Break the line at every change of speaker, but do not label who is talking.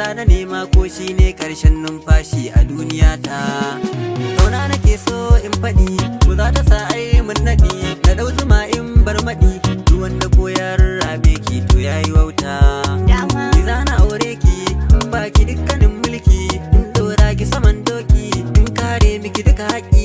Za na nema ko shi ne ƙarshen numfashi a duniya ta. Kauna nake so in faɗi, ko za ta sa ai mun naɗi. Na ɗau zuma in bar maɗi, duk wanda ko ya rarrabe ki to yayi wauta.
Dama.
Ki zana aure ki, in baki dukkanin mulki, in ɗora ki saman doki, in kare miki duka haƙƙi.